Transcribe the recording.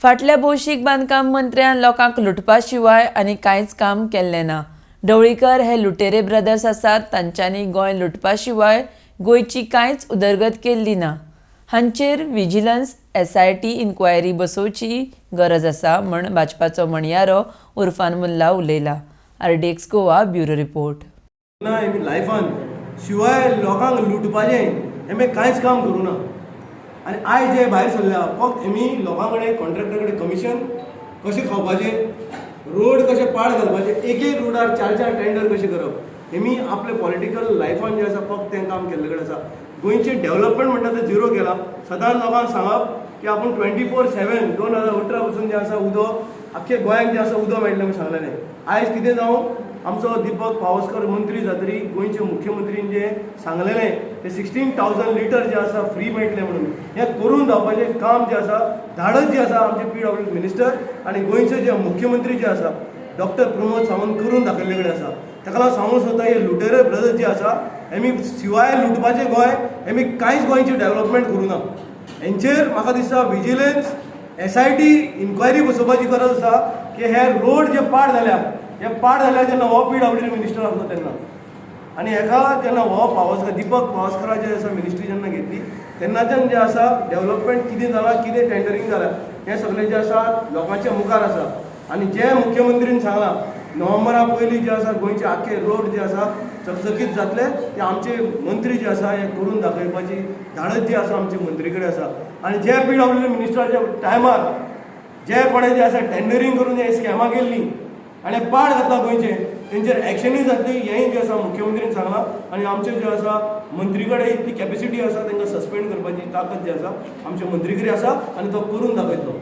फाटल्या भौशीक बांदकाम मंत्र्यान लोकांक लुटपा शिवाय आनी कांयच काम केल्लें ना. ढवळीकर हे लुटेरे ब्रदर्स आसात. तांच्यांनी गोंय लुटपा शिवाय गोंयची कांयच उदरगत केल्ली ना. हांचेर विजिलन्स एसआयटी इन्क्वायरी बसोवची गरज आसा म्हण भाजपाचो म्हणयारो उर्फान मुल्ला उलयला. RDX Goa, bureau report. ना, हेमी लायफान शिवाय लोकांक लुटपाचें हेमी कांयच काम करूं ना. आनी आयज जे भायर सरल्या, फक्त हेमी लोकां कडेन, कॉन्ट्रॅक्टर कडेन कमिशन कशें खावपाचें, रोड कशें पाड घालपाचें, एक एक रोडार चार चार टेंडर कशें करप, हेमी आपले पॉलिटिकल लायफान जें आसा फक्त तें काम केल्ले कडेन आसा. गोंयचें डेवलपमेंट म्हणटा तें झिरो केलां. सदांच लोकांक सांगप की आपूण 24/7 2018 पसून जें आसा उदक आख्खे गोंयांक जें आसा उदक मेळटलें म्हूण सांगलेलें. आयज कितें जावं, आमचो दीपक पावसकर मंत्री जातरी गोंयचे मुख्यमंत्रीन जें सांगलेलें ते 16,000 लिटर जे आसा फ्री मेळटलें म्हणून, हें करून दाखोवपाचें काम जें आसा, धाडस जें आसा, आमचे पीडब्ल्यू मिनिस्टर आनी गोंयचे जे मुख्यमंत्री जे आसा डॉक्टर प्रमोद सावंत करून दाखयल्ले कडेन आसा. ताका लागून सांगूंक सोदता, हे लुटेरे ब्रदर्स जे आसा हेमी शिवाय लुटपाचें गोंय, हेमी कांयच गोंयची डेवलपमेंट करूं ना. हेंचेर म्हाका दिसता विजिलन्स एसआयटी इन्क्वायरी बसोवपाची गरज आसा की हे रोड जे पाड जाल्या, हे पाड जाल्या जेन्ना हो पीडब्ल्यू मिनिस्टर आसलो तेन्ना. आनी हेका जेन्ना हो पावसकर, दीपक पावसकराचे आसा मिनिस्ट्री जेन्ना घेतली तेन्नाच्यान जें आसा डेवलपमेंट कितें जालां, कितें टेंडरींग जालां, हें सगळें जें आसा लोकांच्या मुखार आसा. आनी जें मुख्यमंत्रीन सांगलां, नोव्हेंबरा पयलीं जे आसा गोंयचे आख्खे रोड जे आसा चकचकीत जातले, ते आमचे मंत्री जे आसा हे करून दाखयपाची धाडस जी आसा आमचे मंत्री कडेन आसा. आनी जे पीडब्ल्यू मिनिस्टराच्या टायमार जे कोणें जे आसा टेंडरींग करून हे स्कॅमां केल्लीं आनी पाड घातला गोंयचें, तेंचेर एक्शनूय जातली, हेंय जें आसा मुख्यमंत्रीन सांगलां. आनी आमचे जे आसा मंत्री कडेन इतली कॅपेसिटी आसा, तांकां सस्पेंड करपाची ताकद जी आसा आमच्या मंत्री कडेन आसा आनी तो करून दाखयतलो.